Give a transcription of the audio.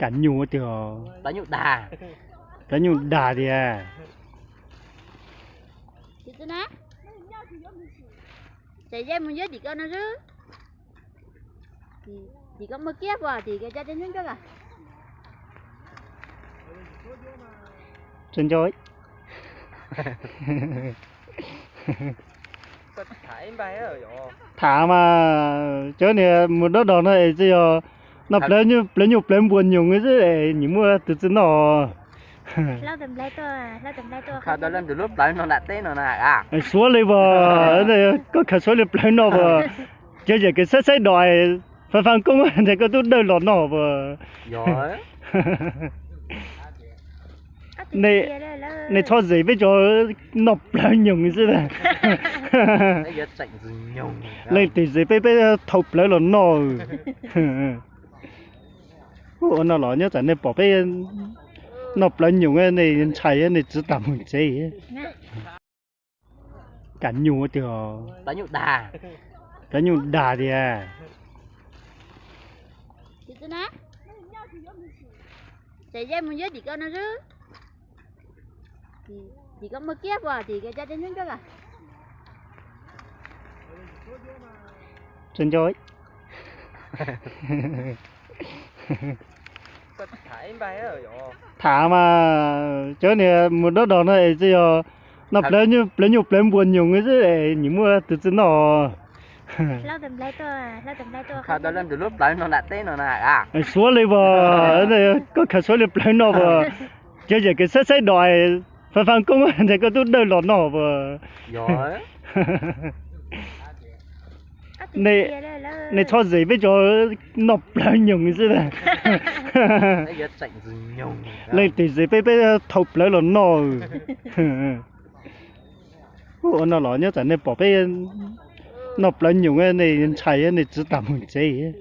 Kam nyuj tiag, plawv nyuj dag tiag. Ces yej mus yog tim ko no xwb. Tim ko muaj kiab puas, tim ko cov cov nyuj ncuab lawm. Tham mas cov niag mus dob dos no es twb yog noj plawv nyuj plawv npuas nyoos xwb es nyias muaj tus txiv noj. Suav li puas, koj khaws suav li plawv noj puas, cov yam kev saib saib dos, faj faj koob nthe koj tub dawj los noj puas. Nej txhob zes peb cov noj plawv nyoos xwb. Leej twg zes peb, peb thau plawv los noj. Ua no los nyob tsam nej pom peb noj plawv nyoos nej ntshai nej txiv tag mus tsev. Kam nyuj tiag, plawv nyuj dag tiag. Ces yej mus yog tim ko no xwb. Tim ko muaj kiab puas, tim ko cov cov nyuj ncuab lawm. Tham mas cov niag mus dob dos no es twb yog noj plawv nyuj plawv npuas nyoos xwb es nyias muaj tus txiv noj. Suav li puas, koj khaws suav li plawv noj puas, cov yam kev saib saib dos, faj faj koob nthe koj tub dawj los noj puas. Nej txhob zes peb cov noj plawv nyoos xwb. Leej twg zes peb, peb thau plawv los noj. Ua no los nyob tsam nej pom peb noj plawv nyoos nej ntshai nej txiv tag mus tsev.